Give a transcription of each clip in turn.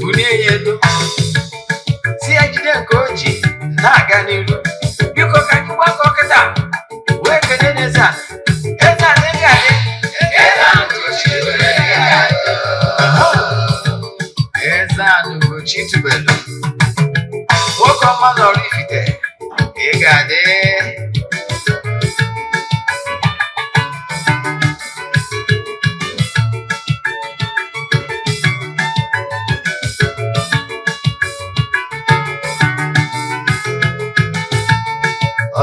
Bunie ya elu, si ya jide nke o ji na-aga n'iru. Biko, ka anyị gbakọ kịta wee kelee n'eze a. Eze a na adị. Eze a na Eze a na Ugochi tubelu, nwoke ọma nọrọ Ifite, ị ga-adị.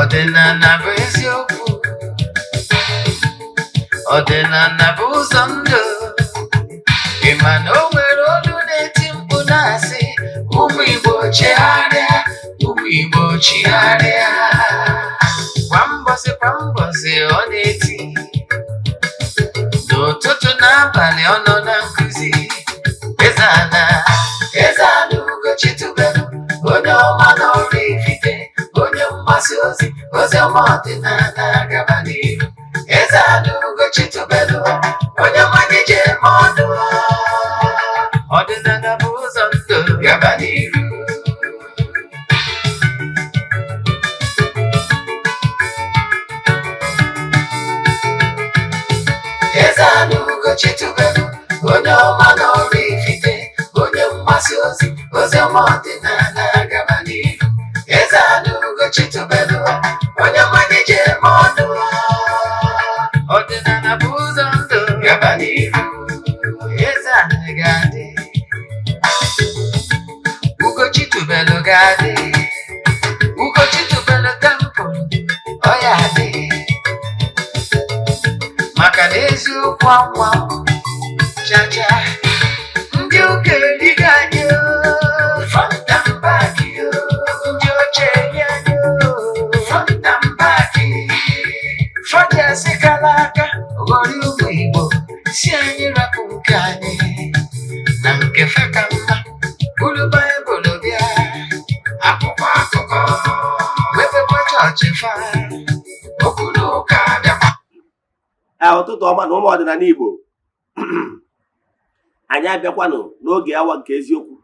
Ọdịnala bụ eziokwu, ọdịnala bụ ụzọ ndụ. Ị ma na o nwere olu na-eti mkpu na-asị, "Ụmụ Igbo, chegharịa, ụmụ Igbo, chigharịa." Kwa mbọsị kwa mbọsị ọ na-eti, n'ụtụtụ n'abalị ọ nọ na nkụzi. Eze ana, Eze ana Ugochi tubelu, onye ọma n'ọrụ Ifite, onye mgbasa ozi ozi ọma ọdịnala, gaba n'ihu. Eze ana Ugochi tubelu, onye mmanya ji eme ọnụ. Ọdịnala bụ ụzọ ndụ, gaba n'ihu. Eze ana Ugochi tubelu, onye ọma n'ọrụ Ifite, onye mgbasa ozi ozi ọma ọdịnala, gaba n'ihu. Eze ana Ugochi tubelu, onye mmanya ji eme ọnụ. Ọdịnala bụ ụzọ ndụ, gaba n'ihu. Eze ana ga-adị, Ugochi tubelu ga-adị, Ugochi tubelu temple ọ ya adị, maka na eziokwu anwa chacha. Ndị ụka erigo anyị o, front and back o. Ndị oche eri anyị o, front and back. Fọdụ asịkala aka ghọrọ ụmụ Igbo, si anyị rapụ nke anyị na nke fe ka mma. Buru Baịbụl bịa, akwụkwọ akụkọ, mepekwa chọọchị fa, okwu na ụka bịakwa. Ee, ụtụtụ ọma na ụmụ ọdịnala Igbo. Anyị abịakwanụ n'oge awa nke eziokwu,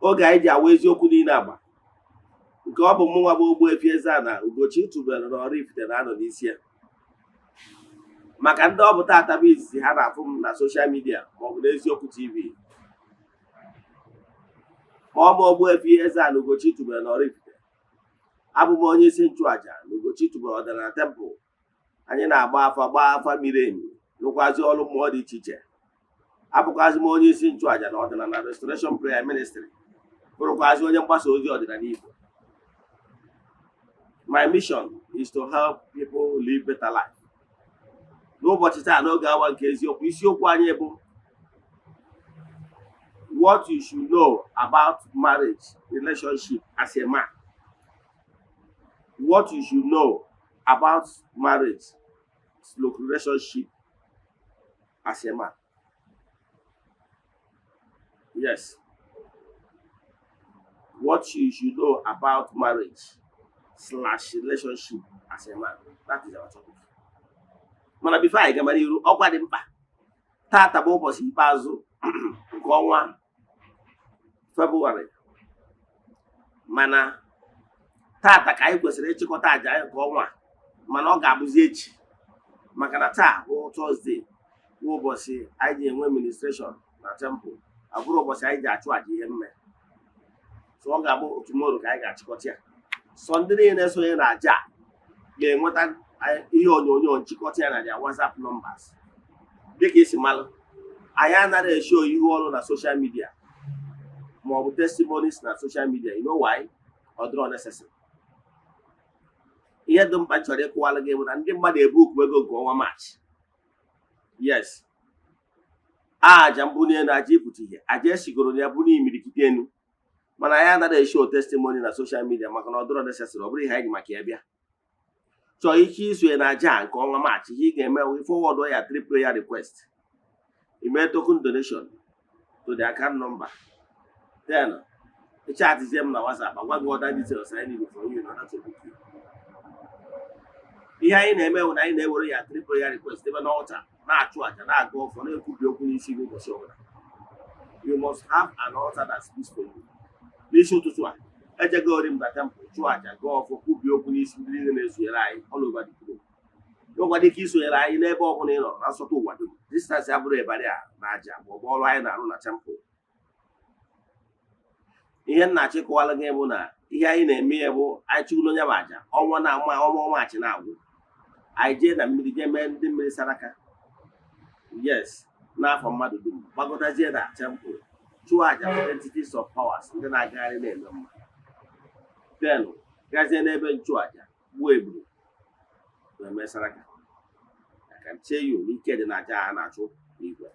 oge anyị ji awa eziokwu niile agba, nke ọ bụ mụnwa bụ Ogbuefi Eze-Ana Ugochi tubelu na Oraifite na-anọ n'isi ya. Maka ndị ọ bụ taata bụ izizi ha na-afụ m na social media maọbụ n'Eziokwu TV, ma ọ bụ Ogbuefi Eze-Ana Ugochi tubelu na Oraifite, abụ m onye isi nchụaja na Ugochi tubelu ọdịnala temple. Anyị na-agba afa, gbaa afa miri emi, rụkwazi ọrụ mmụọ dị iche iche. Abụkwazị m onye isi nchụaja na ọdịnala Restoration Prayer Ministry, bụrụkwazị onye mgbasa ozi ọdịnala Igbo. My mission is to help people live better life. N'ụbọchị taa, n'oge awa nke eziokwu, isiokwu anyị bụ "What you should know about marriage relationship as a man". What you should know about marriage relationship as a man. Yes, what you should know about marriage/relationship as a man, that is our topic. Mana before anyị gaba n'iru, ọkwa dị mkpa. Tata bụ ụbọchị ikpeazụ nke ọnwa Febụwarị, mana tata ka anyị kwesịrị ịchịkọta àjà anyị nke ọnwa a, mana ọ ga-abụzi echi, maka na taa bụ Thursday, bụ ụbọchị anyị ji enwe ministration na temple, abụrụ ụbọchị anyị ji achụ àjà ihe mme. So ọ ga-abụ tomorrow ka anyị ga-achịkọta ya. Sọ ndị niile na-esonye na àjà a ga-enweta ihe onyonyo nchịkọta ya na their WhatsApp numbers. Dịka isi malụ, anyị anaghị eshow ihu ọrụ na social media maọbụ testimonies na social media. You know why? Ọ dịrọ necessary. Ihe dị mkpa m chọrọ ịkụwalụ gị bụ na ndị mmadụ ebuku ego nke ọnwa Maachị. Yes, aja mbunye elu, aja ịpụta ihe, aja esigoro na ya bụ n'imirikiti elu, mana anyị anaghị eshow testimony na social media maka na ọ dịrọ necessary. Ọ bụrụ ihe anyị ji maka ya bịa. Chọọ ike isonye na aja a nke ọnwa Maachị, ihe ị ga-eme wụ forward ya three prayer request, ime token donation to the account number, then ịchatizie m na WhatsApp, agwa gị other details I need from you in order to book you. Ihe anyị na-eme bụ na anyị na-ewere ya three prayer request ebe n'altar, na-achụ àjà, na-aga ọfọ, na-ekwubi okwu n'isi gị ụbọchị ọbụla. You must have an altar that speaks for you. N'isi ụtụtụ a, ejegori m na temple chụọ àjà, gaa ọfọ, kwubie okwu n'isi ndị niile na-esonyere anyị all over the globe. Nwekwara ike isonyere anyị n'ebe ọ bụla ị nọ na nsọtụ ụwa dum. Distance abụrụ ịbarị a na aja ma ọ bụ ọrụ anyị na-arụ na temple. Ihe nna achịkọwala gị bụ na ihe anyị na-eme ya bụ anyị chụrụ onye bụ àjà ọnwa na ama ọnwa ọnwa na-agwụ, anyị jee na mmiri jee mee ndị mmiri saraka, yes, n'afọ mmadụ dum, gbagọtazie na temple chụọ àjà for entities of powers ndị na-agagharị na-eme mma, then gazie n'ebe nchụàjà gbuo ebulu wee mee saraka. I can tell you n'ike dị na aja a na-achụ n'igwe.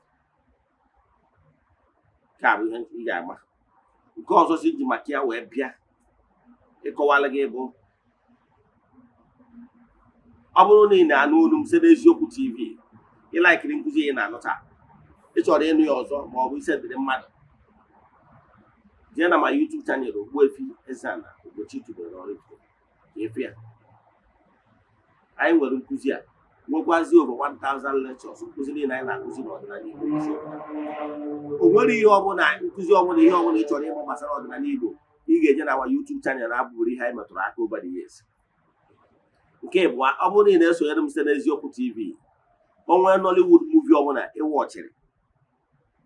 Nke a bụ ihe ị ga-ama. Nke ọzọ si ji maka ya wee bịa ịkọwala gị bụ, ọ bụrụ na ị na-anụ olu m site n'Eziokwu TV, ị likeiri nkụzi ị na-anụ taa, ị chọrọ ịnụ ya ọzọ ma ọ bụ isendịrị mmadụ, jee na ma YouTube channel Ogbuefi Eze-Ana Ugochi tubelu Oraifite ka efe ya. Anyị nwere nkụzi a, nwekwazi over 1000 lectures, nkụzi niile anyị na-akụzi n'ọdịnala Igbo. O nwere ihe ọbụla, nkụzi ọbụla, ihe ọbụla ị chọrọ ịma gbasara ọdịnala Igbo, ị ga-eje na our YouTube channel abụrụ ihe anyị metụrụ aka over the years. Nke ịbụọ, ọ bụrụ na ị na-esonyere m site n'Eziokwu TV, o nwee Nollywood movie ọbụla ịwatchịrị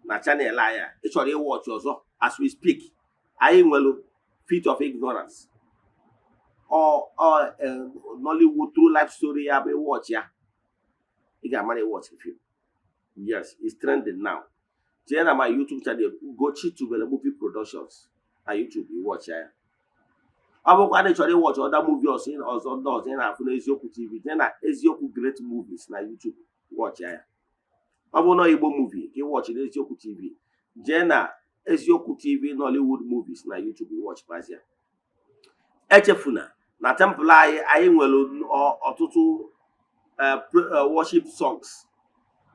na channel anyị a, ị chọrọ ịwatchị ọzọ, as we speak, anyị nwere Feat of Ignorance, ọ Nollywood true life story. Ya bụ ịwatchị ya, ị ga-amara ịwatchị film. Yes, it's trending now. Jee na my YouTube channel, Ugochi Tubelu Movie Productions, na YouTube, ịwatchị ya. Ọ bụkwa na ị chọrọ ịwatchị other movie ọzọ ọzọ ndị ọzọ ị na-afụ n'Eziokwu TV, jee na Eziokwu Great Movies na YouTube, watchị ya. Ọ bụrụ na Igbo movie ka ịwatchị n'Eziokwu TV, jee na Eziokwu TV Nollywood Movies na YouTube, watchịkwazi ya. Echefuna na temple anyị, anyị nwere ọtụtụ worship songs.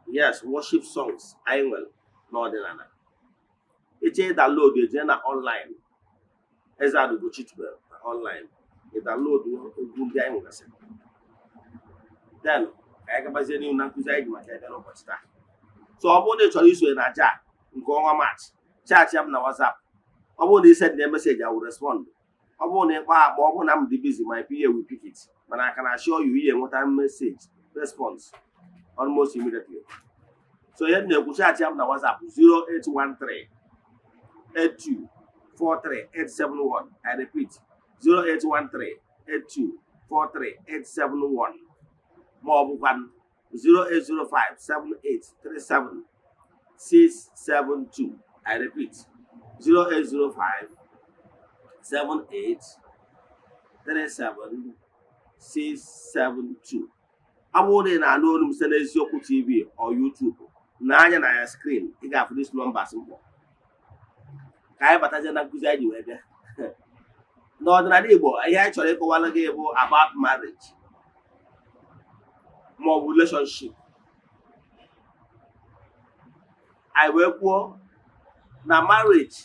Yes, worship songs anyị nwere n'ọdịnala. Iche download, eje na online, Eze-Ana Ugochi Tubelu na online, ị download egwu ndị anyị nwegasịrị. Then ka anyị gabazie n'ihu na nkụzi anyị ji maka ebe n'ụbọchị taa. So ọ bụrụ na ị chọrọ isonye na aja nke ọnwa March, chat m na WhatsApp. Ọ bụrụ na ị send message, I will respond. Ọ bụrụ na ịkpọ akpọ, ọ bụrụ na m dị busy, my PA will pick it, mana I can assure you, ihe enweta message response almost immediately. So ihe m na-ekwu, chat m na WhatsApp, 0813 82 43 871. I repeat, 0813 82 43 871, ma ọ bụkwa 0805 78 37 672. I repeat, 0805 78 37 672. Ọ bụrụ na ị na-anụ olu m site n'Eziokwu TV or YouTube, na anya na ya screen, ị ga-afụ this numbers mkpọ. Ka anyị batazie na nkụzi anyị ji wee bịa. N'ọdịnala Igbo, ihe anyị chọrọ ịkọwara gị bụ about marriage ma ọ bụ relationship. Anyị wee kwuo na marriage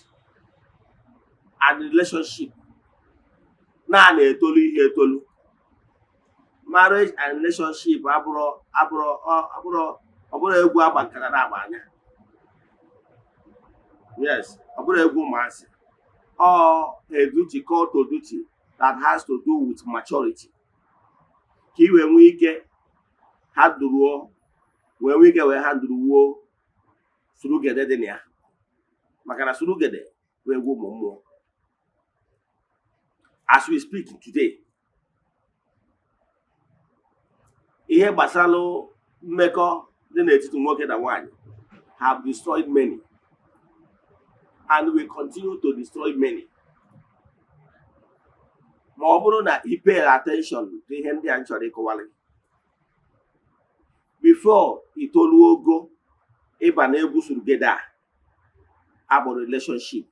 and relationship na na-etolu ihe etolu. Marriage and relationship abụrụ ọ bụrụ egwu agba nkara na-agba anya. Yes, ọ bụrụ egwu ụmụazị. Ọ a duty, call to duty that has to do with maturity, ka ị wee nwee ike ha duruo, wee nwee ike wee ha duruo surugede dị na ya, maka na surugede bụ egwu ụmụ mmụọ. As we speak today, ihe gbasara mmekọ dị n'etiti nwoke na nwanyị have destroyed many and will continue to destroy many, ma ọ bụrụ na ị pay attention to ihe ndị a m chọrọ ịkọwara gị before ị toruo ogo ịba na egwu surugede a akpọrọ relationship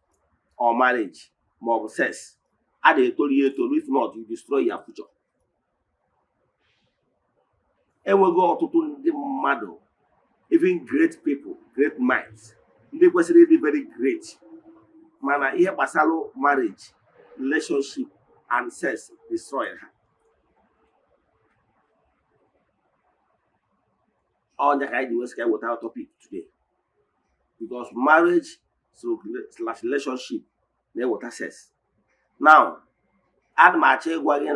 or marriage ma ọ bụ sex. A na-etoru ya etoru. If not, you destroy your future. Enwego ọtụtụ ndị mmadụ, even great people, great minds, ndị kwesịrị ịdị very great, mana ihe gbasara marriage, relationship and sex destroy ha. Ọnya ka anyị ji wee sị ka anyị weta topic today, because marriage Slash relationship na-eweta sex. Now, ana m achọ ịgwa gị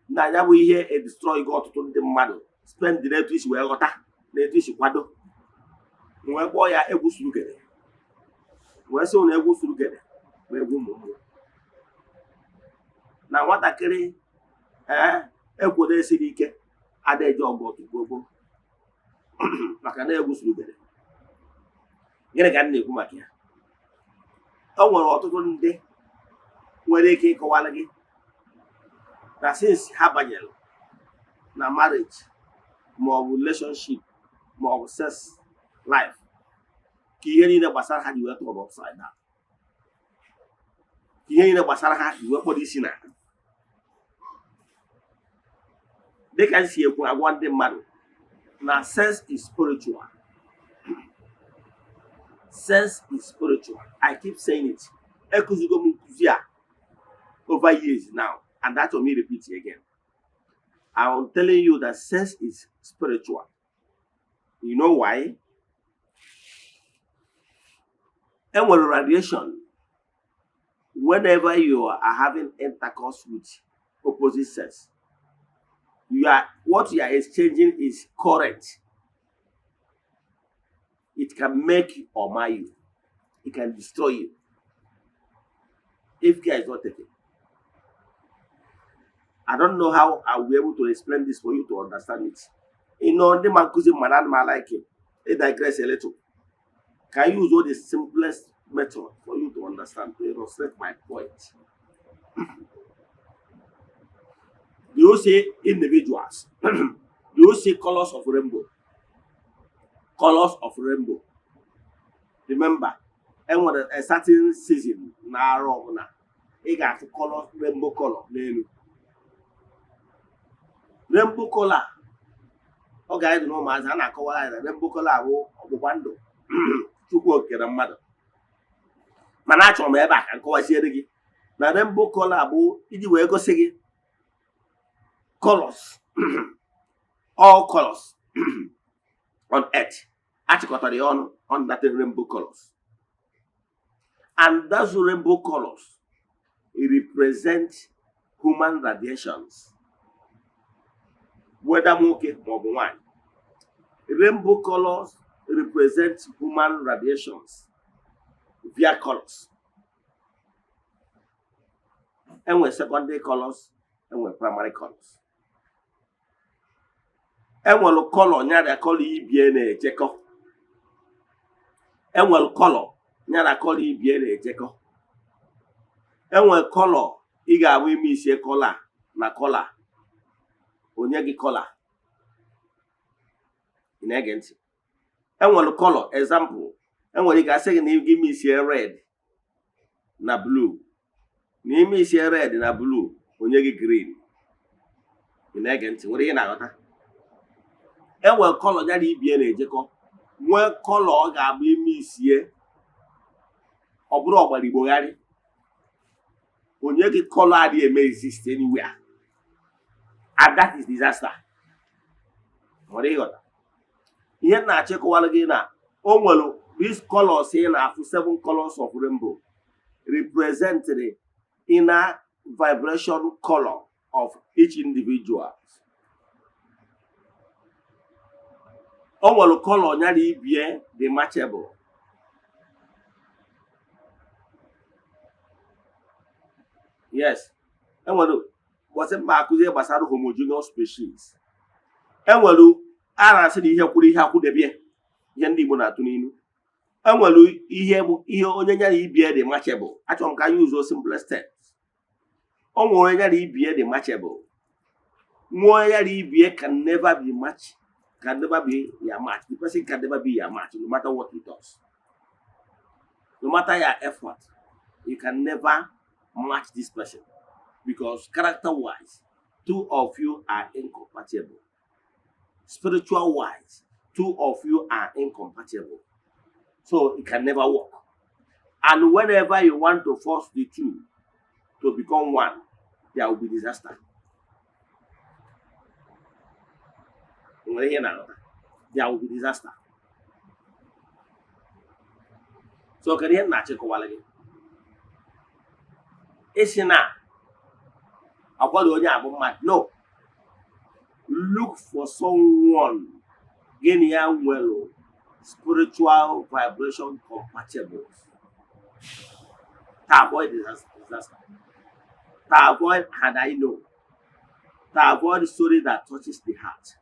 na ya bụ ihe edestroy gị ọtụtụ ndị mmadụ spend n'etu isi wee ghọta na etu isi kwado. M wee kpọọ ya egwu surugede, wee sị na egwu surugede bụ egwu ụmụ mmụọ, na nwatakịrị ee ekwodo esiri ike ada eje ọgụ otu gbogbo, maka na egwu surugede. Gịnị ka m na-ekwu maka ya? O nwere ọtụtụ ndị nwere ike ịkọwara gị na since ha banyere na marriage, ma ọ bụ relationship, ma ọ bụ sex life, ka ihe niile gbasara ha ji wee tọrọ upside down, ka ihe niile gbasara ha ji wee kpọrọ isi na dịka m si ekwu agwa ndị mmadụ na sex is spiritual. Sex is spiritual. I keep saying it. Ekụzigo m nkụzi a over years now, and that's what me repeat again. I'm telling you that sex is spiritual. You know why? Enwere radiation. Whenever you are having intercourse with opposite sex, you are what you are exchanging is current. It can make or mar you. It can destroy you if care is not taken. I don't know how I will be able to explain this for you to understand it. Ndị ma nkụzi mana ana m like it digress a little. Can I use all the simplest method for you to understand, to illustrate my point? Do you see individuals? Do you see colors of rainbow? Colors of rainbow. Remember, enwere a certain season na-arụ ọbụla ị ga-afụ color, rainbow color n'elu. Rainbow color ọ ga-adị n'ụmụazị a na-akọwara anyị na rainbow color awụ ọgbụgba ndụ Chukwu okere mmadụ, mana achọrọ m ebe a ka m kọwaziere gị na rainbow color bụ iji wee gosi gị colors, all colors on earth achịkọtara ya ọnụ on that rainbow colors, and those rainbow colors represent human radiations, whether nwoke maọbụ nwanyị. Rainbow colors represent human radiations via colors. Enwe secondary colors, enwe primary colors. Enwere color nyara color ibie na-ejekọ. Enwere color nyara color ibie na-ejekọ. Enwere color ị ga-abụ ime isie color na color onye gị color. Ị na-ege ntị? Enwere color, example, enwere ike asị gị na ime isie red na blue, na ime isie red na blue, onye gị green. Ị na-ege ntị? Nwere ihe na-aghọta? Enwere color ya na ibie na-ejekọ, nwee color ọ ga-abụ ime isie ọ bụrụ ọgbara igbogharị, onye gị color adịghị eme exist anywhere, and that is disaster. Nwere ịghọta ihe m na-achọ ịkọwara gị na o nwere these colors ị na-afụ, seven colors of rainbow represent the inner vibration color of each individual. O nwere color ya na ibie dị matchable. Yes, enwere ụbọchị mma akụzie gbasara homogeneous species. Enwere a na-asị na ihe kwuru ihe akwụdebie, ihe ndị Igbo na-atụ n'ilu. Enwere ihe bụ ihe onye ya na ibie dị matchable. Achọrọ m ka anyị use simplest steps. O nwere onye ya na ibie dị matchable, nwa onye ya na ibie can never be match, can never be your match. The person can never be your match, no matter what he does, no matter your effort, you can never match this person, because character wise, two of you are incompatible. Spiritual wise, two of you are incompatible, so it can never work. And whenever you want to force the two to become one, there will be disaster. Nwere ihe na-aghọta? There will be disaster. So kedu ihe m na-achịkọwara gị? Ịsị na akwado onye abụ mmadụ, no, look for someone gị na ya nwere spiritual vibration compatible to avoid disaster, to avoid had I know, to avoid story that touches the heart.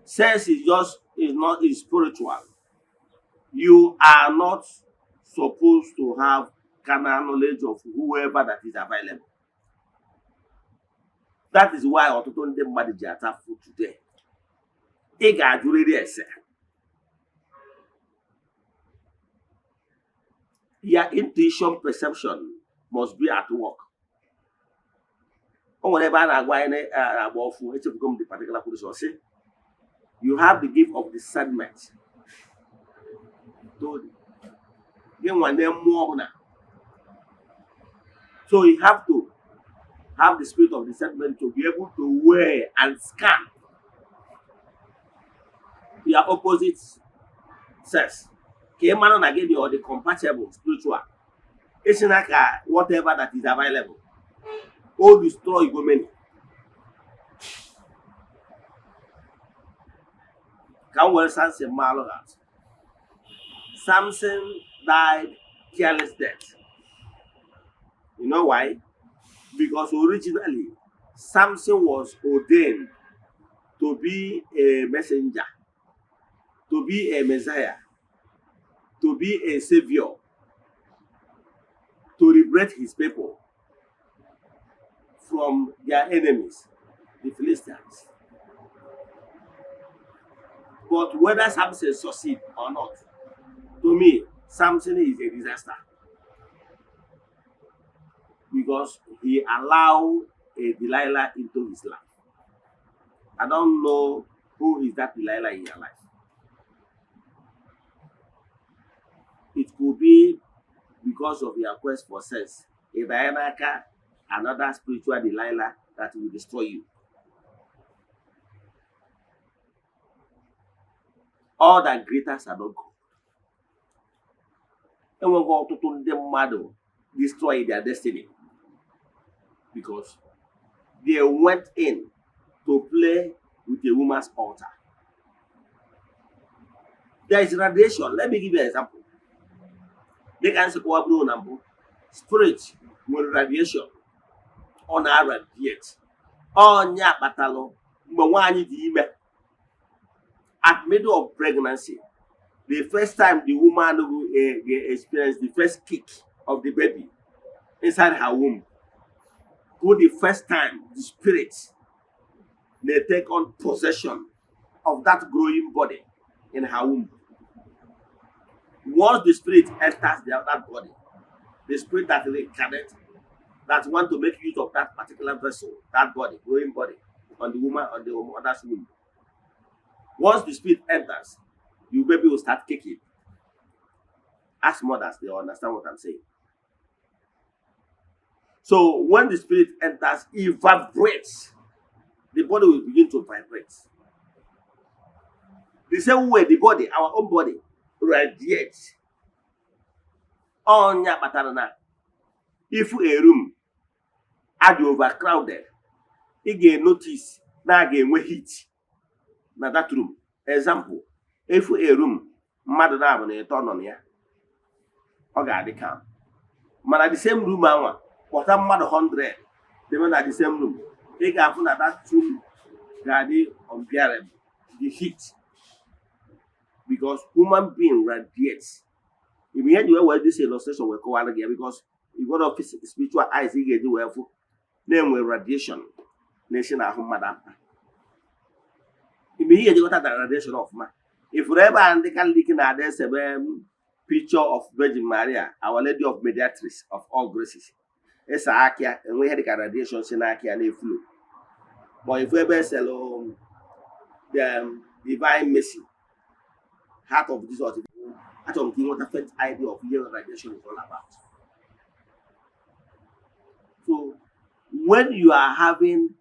Sex is just is not is spiritual. You are not supposed to have carnal knowledge of whoever that is available. That is why ọtụtụ ndị mmadụ ji ata afụfụ today. Ị ga-ajụrịrị ese. Your intuition, perception must be at work. O nwere ebe a na-agwa anyị na-agba ọfụ, echefugo m the particular quotation, sị you have the gift of discernment to gị nwane mmụọ ọbụla. So you have to have the spirit of discernment to be able to weigh and scan your opposite sex ka ị mara na gị dị ọ dị compatible spiritual. Esi na ka whatever that is available o destroy go many. Ka m were Samson maalụ ha atụ. Samson died careless death. You know why? Because originally Samson was ordained to be a messenger, to be a messiah, to be a savior, to liberate his people from their enemies, the Philistines. But whether Samson succeed or not, to me, Samson is a disaster because he allowed a Delilah into his life. I don't know who is that Delilah in your life. It could be because of your quest for sex. Ị banye n'aka another spiritual Delilah that will destroy you. All that glitters are not gold. Enweghị ọtụtụ ndị mmadụ destroy their destiny because they went in to play with a woman's altar. There is radiation. Let me give you an example. Dịka m si kọwa bụrụ na mbụ, spirit nwere radiation, ọ na-radiate. Ọnya kpatalụ mgbe nwaanyị dị ime, at middle of pregnancy, the first time the woman will experience the first kick of the baby inside her womb, for the first time the spirit may take on possession of that growing body in her womb. Once the spirit enters that body, the spirit that reincarnate, that want to make use of that particular vessel, that body, growing body, on the woman, on the mother's womb. Once the spirit enters, your baby will start kicking. Ask mothers, they understand what I'm saying. So when the spirit enters, it vibrates. The body will begin to vibrate. The same way the body, our own body, radiates. Ọnya kpatara na if a room adị overcrowded, ị ga-notice na a ga-enwe heat na that room. Example, if a room mmadụ na-abụ na ịtọ nọ na ya, ọ ga-adị calm. Mana the same room anwa, kpọta mmadụ 100 debe na the same room, ị ga-afụ na that room ga-adị unbearable, the heat, because human being radiates. Ibe ihe ji wee were this illustration wee kọwara gị ya, because you got of spiritual eyes, ị ga-eji wee fụ na-enwe radiation na-esi n'ahụ mmadụ apụta. Ibe ihe ga-ejikọta na radiation ọfụma, ifuru ebe a ndị Catholic na-ada esebe picture of Virgin Maria, Our Lady of Mediatrix of all graces, ese aka ya, enwe ihe dịka radiation si n'aka ya na-eflow. Ma ifu ebe eselu the Divine Mercy, Heart of Jesus. Achọrọ m ka ị nweta faint idea of ihe radiation is all about. So when you are having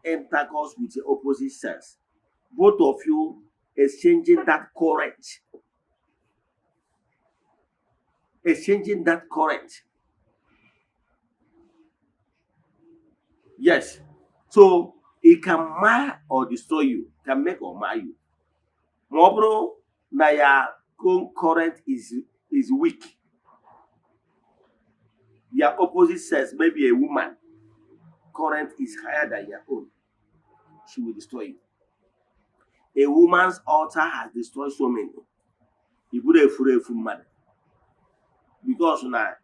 intercourse with the opposite sex, both of you Exchanging that current, exchanging that current. Yes, so it can mar or destroy you, can make or mar you. Ma ọ bụrụ na ya own current is weak, your opposite sex, maybe a woman current is higher than your own, she will destroy you. A woman's altar has destroyed so many. I bụrụ efuru efu mmadụ because na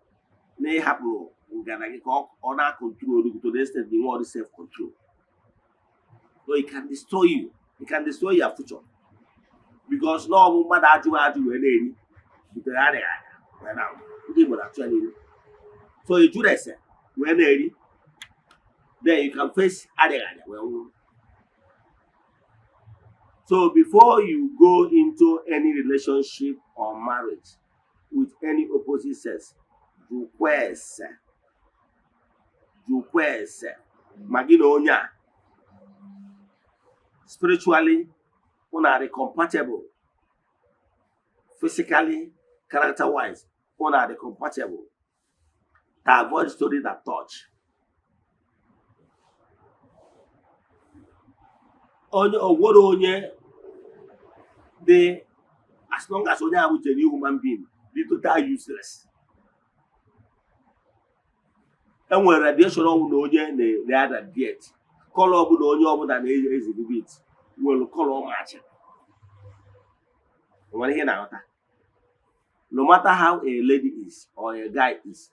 ịhapụrụ ngana gị ka ọ na-control gị to the extent na inwe self control. So it can destroy you, it can destroy your future, because na ọ bụ mmadụ ajụghị ajụ wee na-eri butere arịa arịa wee na ndị Igbo na-achụ ya n'ilu. So ị jụrụ ese wee na-eri, then you can face arịa arịa wee nwụrụ. So before you go into any relationship or marriage with any opposite sex, jụkwa ese, jụkwa ese ma gị na onye a spiritually unu are compatible, physically, character wise unu are compatible, to avoid story that touch. Onye onwere onye dị, as long as onye ahụ genuine human being dị total useless. Enwere radiation ọbụla onye na-radiate, color ọbụla onye ọbụla na-exhibit nwere color ọmacha. Nwere ihe na-aghọta, no matter how a lady is or a guy is,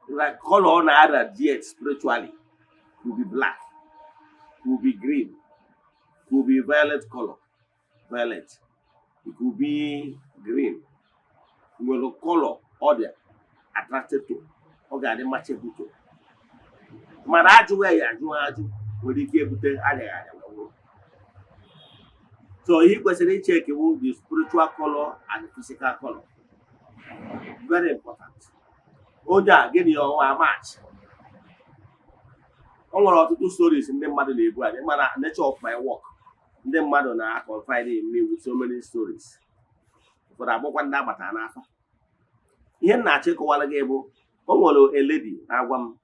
like color ọ na-radiate spiritually could be black, could be green, could be violet color, violet, it could be green. Nwere color ọ dị attracted to, ọ ga-adị matchable to. Mana ajụghị ya ajụ ajụ nwere ike ebute arịa arịa wee nwụrụ. So ihe ị kwesịrị icheck bụ the spiritual color and the physical color. Very important. Onye a gịnị ọnwa match. O nwere ọtụtụ stories ndị mmadụ na-ebu anyị, mana nature of my work, ndị mmadụ na-confide in me with so many stories. Ụfọdụ agbakwa ndị agbatara n'afa. Ihe m na-achọ ịkọwara gị bụ, o nwere a lady na-agwa m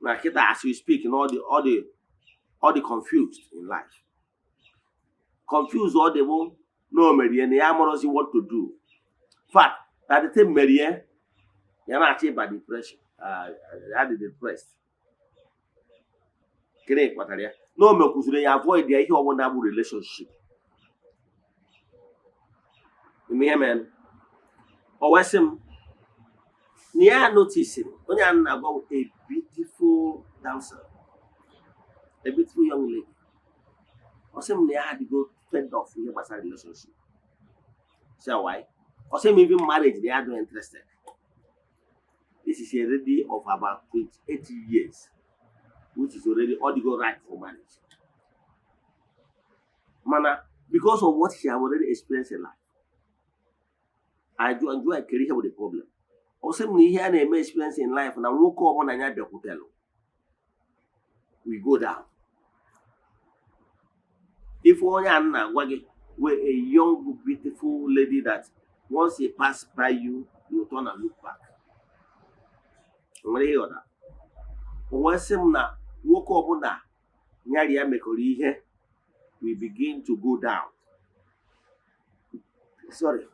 na kịta as we speak na ọ dị confused in life. Confused ọ dị bụ na o merie na ya amụrụzi what to do. In fact, na the thing merie ya na-achọ ịba depression, ya dị depressed. Gịnị kpatara ya? Na o mekwuziri ya avoid ya ihe ọbụla bụ relationship. Ime ihe mere o wee sị m na ya noticing onye a na-agwa m, a beautiful dancer, a beautiful young lady. Ọ sị m na ya adịgo fed off ihe gbasara relationship. Say why? Ọ sị m even marriage na ya adịghị interested. This is a lady of about 28 years, which is already ọ dịgo right for marriage, mana because of what she have already experienced in life, I do enjoy kere ihe bụ the problem. Ọ sị m na ihe a na-eme experience in life na nwoke ọbụla ya bịakwutelụ we go down. Ife onye a na-agwa gị wee a young beautiful lady that once he pass by you, you turn and look back. Nwere ihe ọda o wee sị m na nwoke ọbụla nyari ya mekọrọ ihe we begin to go down. Sorry,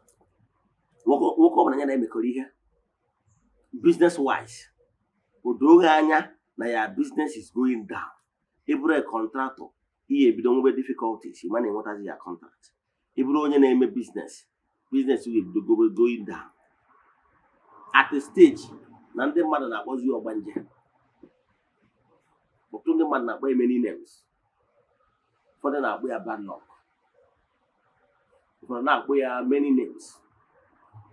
nwoke ọbụla ya na-emekọrọ ihe business wise, o doghị anya na ya business is going down. Ị bụrụ a contractor, ihe ebido nwebe difficulties ma na-enwetazi ya contract. Ị bụrụ onye na-eme business, business ga-ebido going down at a stage na ndị mmadụ na-akpọzi ya ọgbanje. Ọtụtụ ndị mmadụ na-akpọ ya many names. Ụfọdụ na-akpọ ya bad luck, ụfọdụ na-akpọ ya many names.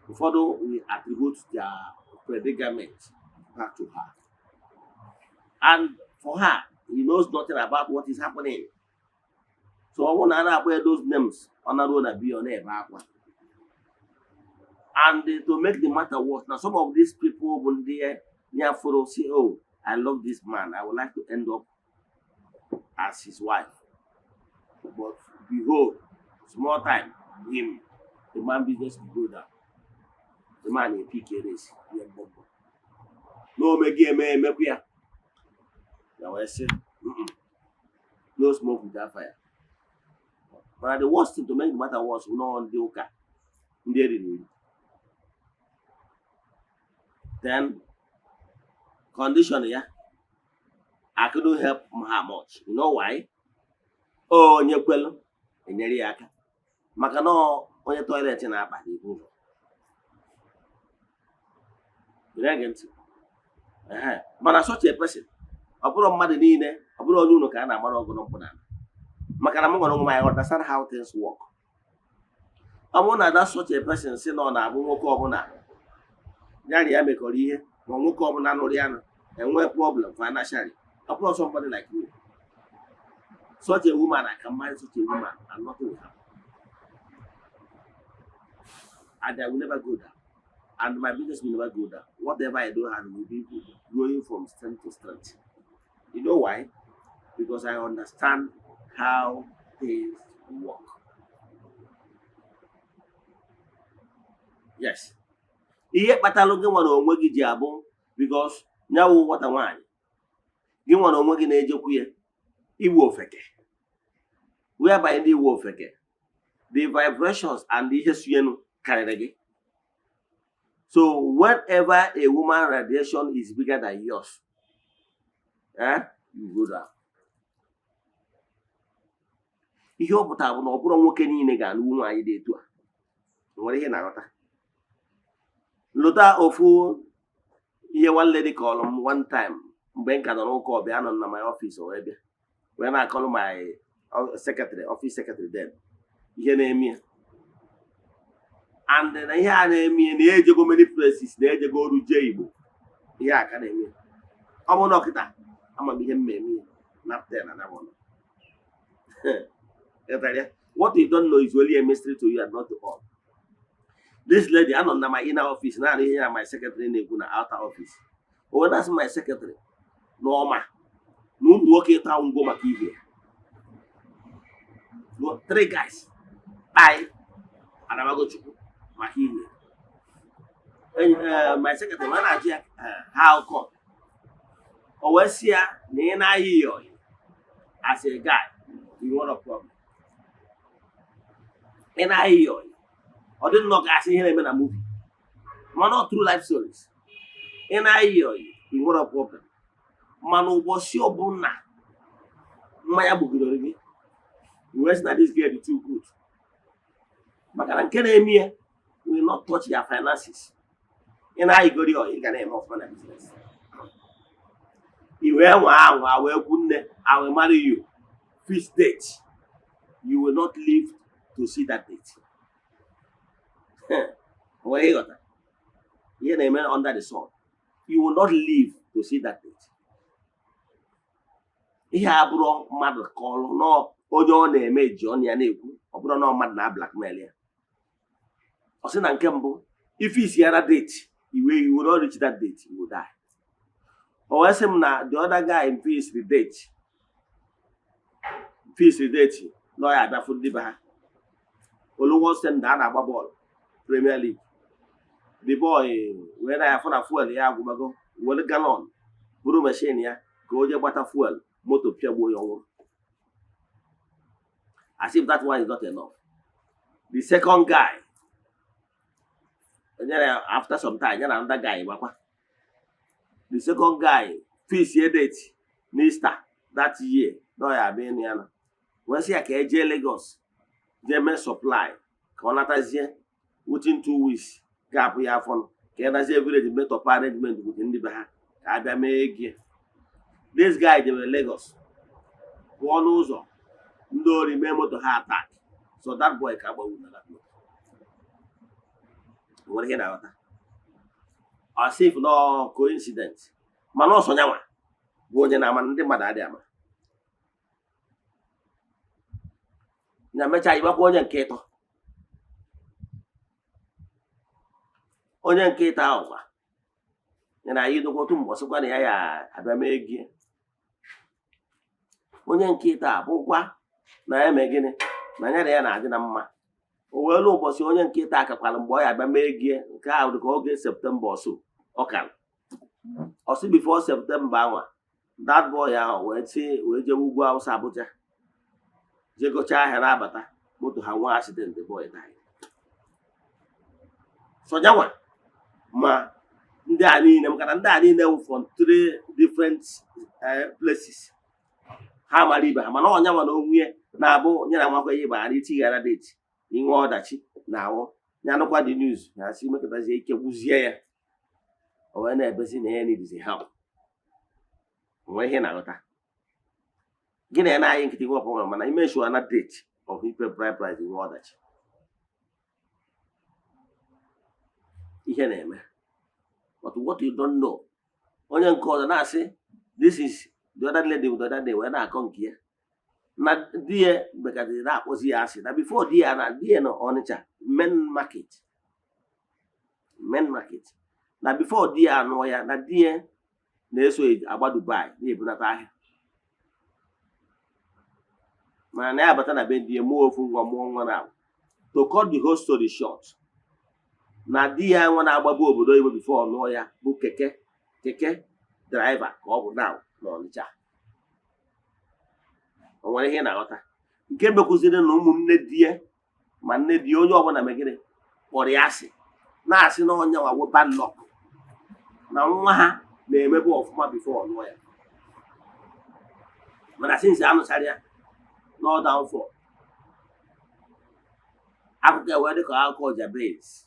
Ụfọdụ will attribute their predicament back to her, and for her, he knows nothing about what is happening. So ọ bụrụ na a na-akpọ ya those names, ọ naruo na biya, ọ na-ebe akwa. And to make the matter worse, na some of these people bụ ndị ya fọrọ say, "Oh, I love this man, I would like to end up as his wife," but Behold, small time, him, the man business will go down. The man na-epick race ihe mgbọmgbọ na omegi eme emekwu ya. Ya wee sị, "No smoke without fire." Mana the worst thing, to make the matter worse, bụ nọọ ndị ụka, ndị eriri eri. Then condition ya, I couldn't help her much. You know why? Onye kwelu enyere ya aka, maka na onye toilet na-akpa n'ihu ụzọ. Ị na-ege ntị? Ehe. Mana such a person, ọ bụrụ mmadụ niile, ọ bụrụ onye unu ka a na-agbara ọgụ n'ụkwụ n'ala, maka na m nwere onwe m, I understand how things work. Ọ bụrụ na that such a person si na ọ na-abụ nwoke ọbụla ya na ya mekọrọ ihe, ma nwoke ọbụla nụrụ ya nụ enwe problem financially, ọ bụrụ somebody like me, such a woman, I can marry such a woman and nothing will happen and I will never go down and my business will never go down. Whatever I do and will be growing from strength to strength. You know why? Because I understand how things work. Yes, ihe kpatalụ gị nwere onwe gị ji abụ because nyawu nwata nwaanyị gị nwere onwe gị na-ejekwu ya iwu ofeke, whereby ndị iwu ofeke, the vibrations and ihe sunyenu karịrị gị. So whenever a woman radiation is bigger than yours, you go down. Ihe ọ pụtara bụ na ọ bụrụ nwoke niile ga-alụ nwaanyị dị etu a nwere ihe na-aghọta. Lụta ofu ihe, one lady kọrọ m one time mgbe m ka nọ n'ụka ọbịa, anọ m na my office, o wee bịa wee na-akọrọ my secretary, office secretary then, ihe na-eme ya and na ihe a na-eme ya, na ejego many places, na ejego oru jee Igbo, ihe a ka na-eme ya. Ọ bụrụ na ọkịta ama m ihe m eme ya napten na nabọnọ. What you don't know is only a mystery to you and not to all. This lady, anọ na my inner office naanị ihe ya my secretary na-ekwu na outer office. O wee na-asị my secretary na ọma na ụmụ nwoke ịta ngwo maka ihe no, three guys kpai Anabagochukwu maka ihe. My secretary wee na-ajụ ya, "How come?" O wee sị ya na ị na-ayị ya ọyị as a guy, you want a problem. Ị na-ayị ya ọyị, ọ dị nnọọ ka asị ihe na-eme na movie, mana ọ true life stories. Ị na-ayị ya ọyị, ị nwere problem, mana ụbọchị ọbụla mmanya gbugidere gị, i wee sị na this girl dị too good, maka na nke na-eme ya will not touch your finances. Ị na-ayịgori ọyị, ị ga na-eme ọfụma na business. I wee nwa anwa wee kwu, "Nne, I will marry you." Fix date, you will not live to see that date. Nwere ịghọta ihe na-eme under the sun? You will not live to see that date. Ihe a bụrụ mmadụ kọọlụ nọọ, onye ọ na-eme ji ọnụ ya na-ekwu, ọ bụrụ na mmadụ na blackmail ya. Ọ sị na nke mbụ, if isi ya na date, iwe, you will not reach that date, you will die. O wee sị m na the other guy fix the date, fix the date na ọ ya abịafụ ndị be ha. Oluwo send a na-agba bọọlụ Premier League, the boy wee na ya fụ na fuel ya agwụbago, were gallon buru machine ya ka o jee gbata fuel, moto pịagbuo ya, ọnwụrụ. As if that one is not enough, the second guy nyere ya after some time, ya na another guy gbakwa. The second guy fix date n'Easter that year na ọ ya abịa ịnụ ya, na wee sị ya ka e jee Lagos jee mee supply, ka ọ natazie within 2 weeks ga-apụ ya afọ, ka ya nazie village metọpụ arrangement with ndị be ha ka a bịa mee ego. This guy jebere Lagos, pụọ n'ụzọ, ndị ori mee moto ha attack, so that boy ka agbagburu na that moto. Nwere ihe na-aghọta? As if no coincidence, mana ọsọ nyanwa bụ onye na-ama, ndị mmadụ adịghị ama. Na mechaa ịgbakwa onye nke ịtọ, onye nke ịtọ ahụ kwa ya na anyị dokwa otu mbọsịkwa na ya ya abịa mee gị. Onye nke ịtọ a bụkwa na ya mee gịnị? Na ya na ya na-adị na mma. O wee lụọ ụbọchị onye nke ịta akakwara mgbe ọ ya abịa mee gie nke ahụ dị ka oge September ọsọ ọ kara ọsị. Before September anwa, that boy ahụ wee ti wee jebe ugwu Awụsa, Abuja, jee gochaa ahịa, na-abata, moto ha nwee accident, the boy died. So nyanwa ma ndị a niile, maka na ndị a niile wụ from three different places, ha mara ibe ha. Mana ọnyanwa na onwe ya na-abụ nye na nwakwa ihe gbara itighara date inwe ọdachi na ahụ ya nụkwa the news na asị mekọtazie ike gwuzie ya. O wee na-ebezi na ya needs help. Nwee ihe na-aghọta gị na ya na-ayị nkịtị nwe ọpụrụ, mana ime sure na date of ipe bride price nwe ọdachi ihe na-eme. But what you don't know, onye nke ọzọ na-asị, this is the other lady with the other day, wee na-akọ nke ya na di ya mekadịrị na-akpọzi ya asị na before di ya na di ya nọ Ọnịcha main market, main market, na before di ya anụọ ya, na di ya na-eso agba Dubai na-ebunata ahịa, mana na ya abata na be di ya, mụọ ofu nwa, mụọ nwa. Na to cut the whole story short, na di ya nwa na-agbabu obodo oyibo before ọ nụọ ya bụ keke driver ka ọ bụ now n'Ọnịcha. O nwere ihe ị na-aghọta nke mekwuziri na ụmụnne di ya ma nne di ya, onye ọbụla megịrị kpọrọ ya asị, na-asị na onye nwa wụ bad luck, na nwa ha na-emebu ọfụma before ọ nụọ ya, mana since anụchara ya na ọ downfall. Akụkọ ya wee dị ka akụkọ Jabez.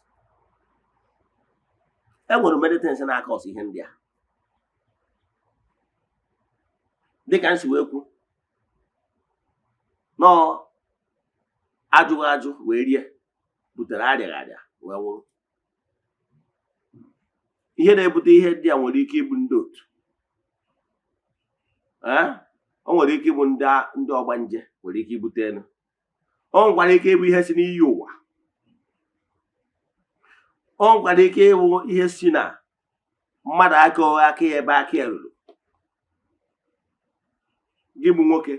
E nwere many things na-aka ọsọ ihe ndị a, dịka m si wee kwu nọọ, ajụghị ajụ wee rie butere arịaghị arịa wee nwụrụ. Ihe na-ebute ihe ndị a nwere ike ịbụ ndị otu, ee, o nwere ike ịbụ ndị ọgbanje, nwere ike ibute elu, o nwekwara ike ịbụ ihe si n'iyi ụwa, o nwekwara ike ịbụ ihe si na mmadụ aka aka ya ebe aka ya ruru. Gị bụ nwoke,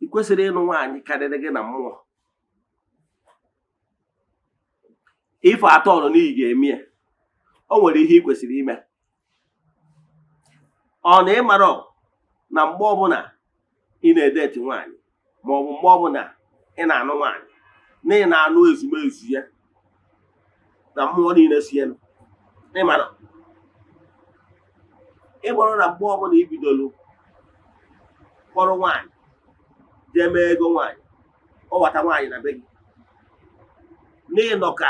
ị kwesịrị ịnụ nwaanyị karịrị gị na mmụọ. Ife atọ ọnụ n'iyi ga-eme ya, o nwere ihe ị kwesịrị ime. Ọ na ị mara na mgbe ọbụla ị na-edate nwaanyị, ma ọ bụ mgbe ọbụla ị na-anụ nwaanyị, na ị na-anụ ezumezu ya na mmụọ niile si elu. Ị mara ị bụrụ na mgbe ọbụla i bidoro kpọrọ nwaanyị jee mee ego nwaanyị, kpọbata nwaanyị na be gị, n'ịnọ ka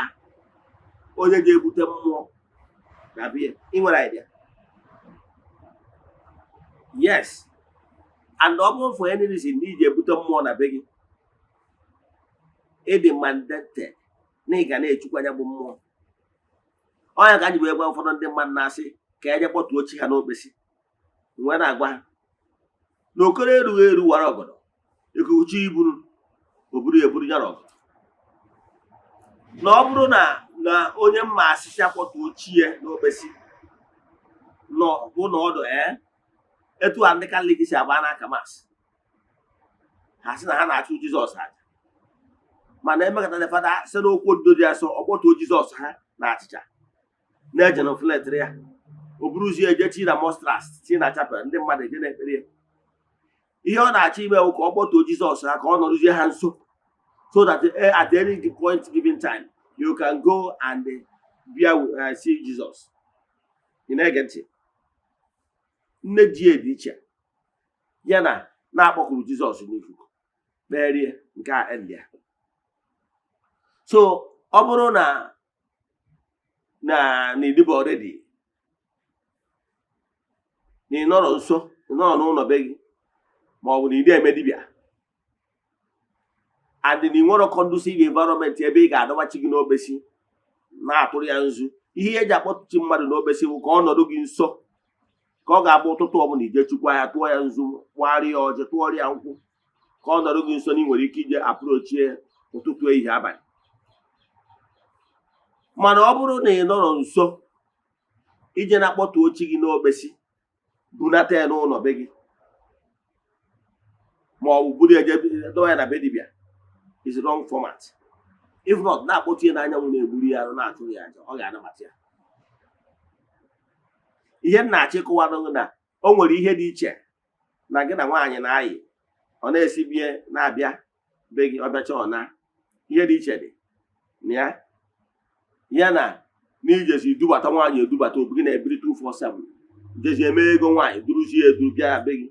onye ga-ebute mmụọ na be ya, ị nwere idea? Yes, and ọ bụrụ for any reason na iji ebute mmụọ na be gị, ịdị mandated na ị ga na-echukwa ya bụ mmụọ. Ọnya ka anyị wee gwa ụfọdụ ndị mmadụ na-asị ka eje kpọtuo chi ha n'okpesi, wee na-agwa ha na okoro erughị eru wara ọgọdọ ekuchi iburu oburu eburu ya ọgọdọ, na ọ bụrụ na onye mma asịsịa kpọtuo chi ya n'okpesi nọ bụ na ọdụ ee etu a ndị Katọlik si agba n'aka Mass, ha sị na ha na-achụ Jizọs aja, mana emekọtara fada sị n'okwu odudo dị asọ, ọ kpọtuo Jizọs ha na achịcha na-eje na fletịrị ya, o buruzie eje chi na monstrance, chi na chapel, ndị mmadụ eje na-ekpere ya. Ihe ọ na-achọ ime bụ ka ọ kpọtuo Jizọs ha ka ọ nọrụzie ha nso, so that at any point given time you can go and bịa see Jesus. Ị na-ege ntị? Nne ji dị iche ya na na-akpọkuru Jizọs n'ikuku kperie nke a end ya. So ọ bụrụ na ịdịbọ already, na ị nọrọ nso, ị nọrọ n'ụlọ be gị, ma ọ bụ na ị na-eme dibịa and na ị nwere conducive environment ebe ị ga-adọbachi gị n'okpesi na-atụrụ ya nzu, ihe eji akpọtụchi mmadụ n'okpesi bụ ka ọ nọdụ gị nso, ka ọ ga-abụ ụtụtụ ọbụla ije chukwa ya, tụọ ya nzu, gbagharịa ya ọjị, tụọrọ ya nkwụ, ka ọ nọdụ gị nso na ị nwere ike ije approachie ụtụtụ, ehihie, abalị. Mana ọ bụrụ na ị nọrọ nso ije na-akpọtuo chi gị n'okpesi, bunata ya n'ụlọ be gị. Ma ọ bụ buru ya jee dọwa ya na be dibịa is wrong format. If not, na-akpọtu ya n'anyanwụ, na-egburu ya arụ, na-achụrụ ya aja, ọ ga-anabata ya. Ihe m na-achọ ịkọwara gị na o nwere ihe dị iche na gị na nwaanyị na-ayị, ọ na-esi bie na-abịa be gị, ọ bịacha, ọ na ihe dị iche dị na ya, ya na n'ijezi dubata nwaanyị edubata obi gị na-ebiri 247, jezi eme ego nwaanyị, duruzie eduru bịa ya be gị.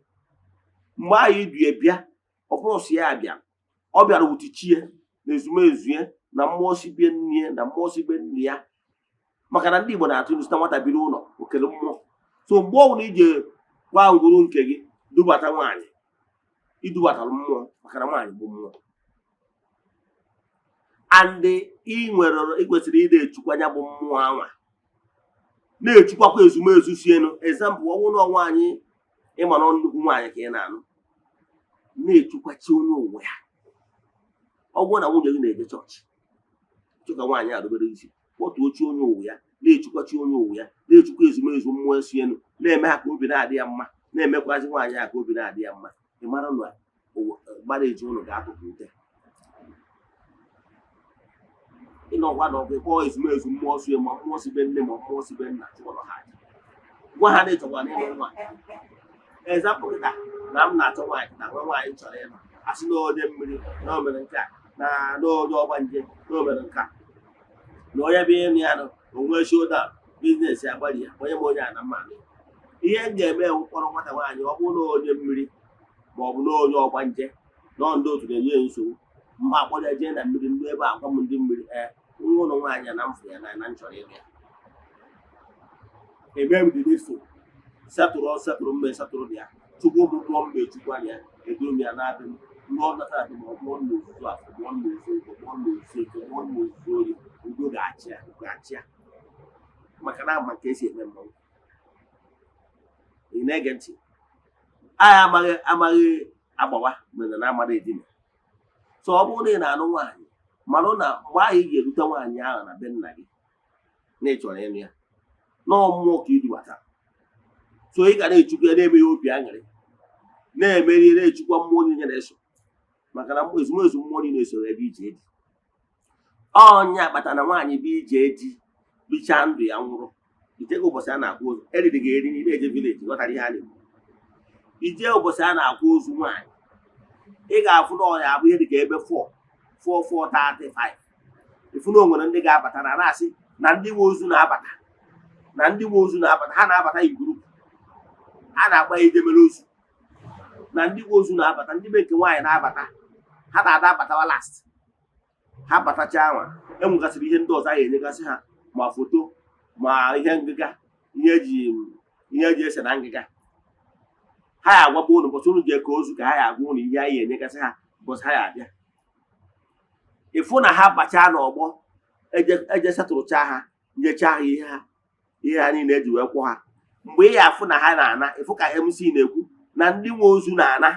Mgbe ahụ idu bịa, ọ bụrụ sị ya bịa, ọ bịara wutichie na ezumezu ya na mmụọ si be nne ya na mmụọ si be nne ya, maka na ndị Igbo na-atụ ilu sị na nwata biri ụlọ okele mmụọ. So mgbe ọ bụla ije gwa ngwuru nke gị dubata nwaanyị, idubatara mmụọ, maka na nwaanyị bụ mmụọ, and ị nwere, ị kwesịrị ị na-echukwa ya bụ mmụọ anwa, na-echukwakwa ezumezu si elu. Example, ọ bụrụ na nwaanyị ịma na nnukwu nwaanyị ka ị na-anụ, na-echukwachi onye ụwa ya. Ọ bụrụ na nwunye gị na-eje chọọchị, chụ ka nwaanyị a rubere isi, kpọtuo chi onye ụwa ya, na-echukwachi onye ụwa ya, na-echukwa ezumezu mmụọ si elu, na-eme ha ka obi na-adị ya mma, na-emekwazi nwaanyị a ka obi na-adị ya mma. Ị mara na marriage ụnụ ga-atụpụ ute. Ịnọkwa na ọgụ kpọọ ezumezu mmụọ si, ma mmụọ si be nne, ma mmụọ si be nna, chụọrọ ha aja, gwa ha na ịchọkwa na ịlụ nwaanyị. Example, kịta na m na-achọ nwaanyị, na nwa nwaanyị chọrọ ịlụ, asị na onye mmiri na o mere nke a, na onye ọgbanje na o mere nke a, na onye bụ ịnụ ya nụ onwe shoda business ya gbari ya, onye ma onye a na mma. Ihe m ga-eme ewu kpọrọ nwata nwaanyị, ọ bụrụ na onye mmiri ma ọ bụ na onye ọgbanje nọ, ndị otu na-enye ya nsogbu, mma akpọrọ ya jee na mmiri, ndị ebe a gwa m ndị mmiri, ee, nwa ụlọ nwaanyị a na m fụrụ ya na m chọrọ ịlụ ya. Eme m dị n'efu, setụrụ setụrụ mma, setụrụ ya, chukwu ụmụ mmụọ mma, echukwu anya, eduru m ya na-abịa m ndị ọ natara m, ọ mụọ na ozuzu afọ, mụọ na ozuzu ego, mụọ na ozuzu eke, mụọ na ozuzu oyi, udo ga-achị ya, ga-achị ya, maka na ama nke esi eme mmanwụ. Ị na-ege ntị? Anyị amaghị agbawa mere na amara edina. So ọ bụrụ na ị na-anụ nwaanyị, marụ na mgbe ahụ ị ga-erute nwaanyị ahụ na be nna gị na ị chọrọ ịnụ ya, nọọ mmụọ ka i dubata. So ị ga na-echukwu ya, na-eme ya obi aṅụrị, na-emeri, na-echukwa mmụọ niile na-eso, maka na ezumezu mmụọ niile esoro ebe ije dị. Ọnya kpatara na nwaanyị bụ ije di bichaa ndụ ya nwụrụ, ijego ụbọchị a na-akwa ozu, eriri gị eri, na-eje village, ghọtara ihe a na-ekwu. Ije ụbọchị a na-akwa ozu nwaanyị, ị ga-afụ na ọ ya abụ ihe dịka ebe 4 4 4 35, ịfụ na o nwere ndị ga-abata na na-asị na ndị nwe ozu na-abata, na ndị nwe ozu na-abata. Ha na-abata in group, a na-akpa ya ijemere ozu, na ndị nwe ozu na-abata, ndị be nke nwaanyị na-abata, ha na-ada abatawa last. Ha batacha anwa, enwegasịrị ihe ndị ọzọ a ga-enyegasị ha, ma foto, ma ihe ngịga, ihe eji ese na ngịga. Ha ya agwagba unu ụbọchị unu ji eke ozu, ka ha ya agwa unu ihe anyị ga-enyegasị ha ụbọchị ha ya abịa. Ịfụ na ha bachaa n'ọgbọ, eje setụrụcha ha, nyechaa ha ihe ha, ihe ha niile eji wee kwụ ha. Mgbe ị ya afụ na ha na-ana, ịfụ ka MC na-ekwu na ndị nwe ozu na-ana.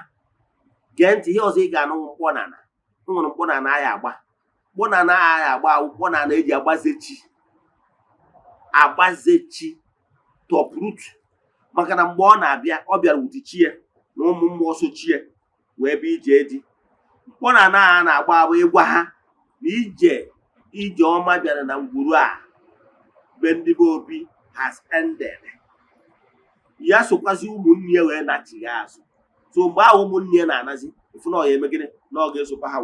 Gee ntị, ihe ọzọ ị ga-anụ, mkpọ na ana nwere mkpọ na ana ya agba, mkpọ na ana ya agba awụ mkpọ na ana eji agbazechi, agbazechi top root, maka na mgbe ọ na-abịa, ọ bịara wuti ya na ụmụ mmụọ sochie wee bịa ije di. Mkpọ na ana a na-agba abụ ịgwa ha na ije ije ọma bịara na ngwuru a be ndị be obi has ended. Ya sokwazi ụmụnne ya wee nachigha azụ. So mgbe ahụ ụmụnne ya na-anazi, ịfụ na ọ ya eme gịnị, na ọ ga-esokwa ha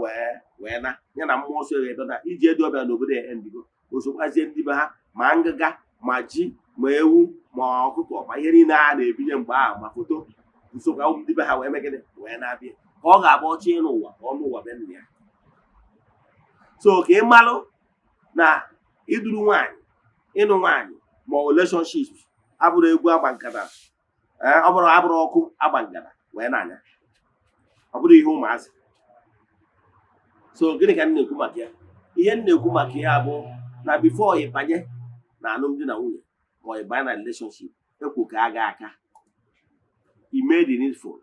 wee na ya na mmụọ nsọ ya bịa ije dị ọbịa n'obodo ya endigo. O sokwazie ndị be ha, ma ngịga, ma ji, ma ewu, ma ọkụkọ, ma ihe niile a na-ebinye mgbe ahụ, ma foto, nsokwa ụmụ ndị be ha wee mee gịnị, wee na-abịa, ka ọ ga-agba ọchị n'ụwa, ka ọnụ ụwa be nna ya. So ka ị malụ na iduru nwaanyị, ịnụ nwaanyị, ma ọ relationship abụrụ egwu agba nkata. Ee, ọ bụrụ abụrụ ọkụ agba ngada wee na-anya, ọ bụrụ ihe ụmụazị. So gịnị ka m na-ekwu maka ya? Ihe m na-ekwu maka ya bụ na before ị banye na alụmdi na nwunye, ma ị banye na relationship, ekwu ka a ga aka ime the needful,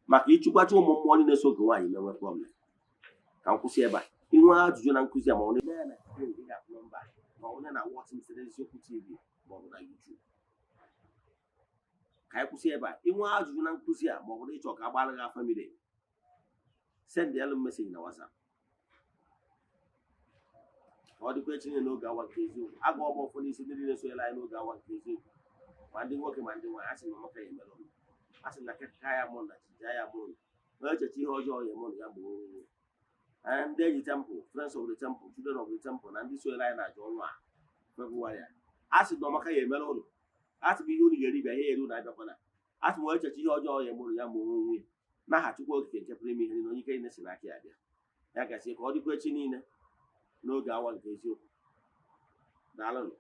maka ịchụkwacha ụmụ mmụọ niile so oge nwaanyị menwe problem. Ka m kwụsị ebe a. Inwe ajụjụ na nkụzi a, ma ọ na na screen, ị ga-afụ nọmba, ma ọ bụ na watch m site Eziokwu TV ma ọ bụ na YouTube. Ka anyị kwụsị ebe a. Inwe ajụjụ na nkụzi a, ma ọ bụ na ịchọ ka a gbara gị afa miri emi. Send elu message na WhatsApp. Ka ọ dịkwa echi niile n'oge awa nke eziokwu. Agụ ọgba ọfọ n'isi ndị niile sonyere anyị n'oge awa nke eziokwu, ma ndị nwoke ma ndị nwaanyị. Asị na ọmaka ya emere ụnụ, asị na kaka ya mụ na jija ya mụ onye echecha ihe ọjọọ ya eme ụnụ ya gbuo onwe ya. Ndị enyi temple, friends of the temple, children of the temple na ndị sonyere anyị na aja ọnwa a Febụwarị a, asị na ọmaka ya emere ụnụ. Asị m ihe unu ga-eri bịa, ihe eri unu abịakwana. Asị m onye echecha ihe ọjọọ ya eme ụnụ ya ma onwe ya. N'aha Chukwu Okike nke pụrụ ime ihe niile, onye ike niile si n'aka ya bịa, ya gasị. Ka ọ dịkwa echi niile n'oge awa nke eziokwu. Daalụnụ.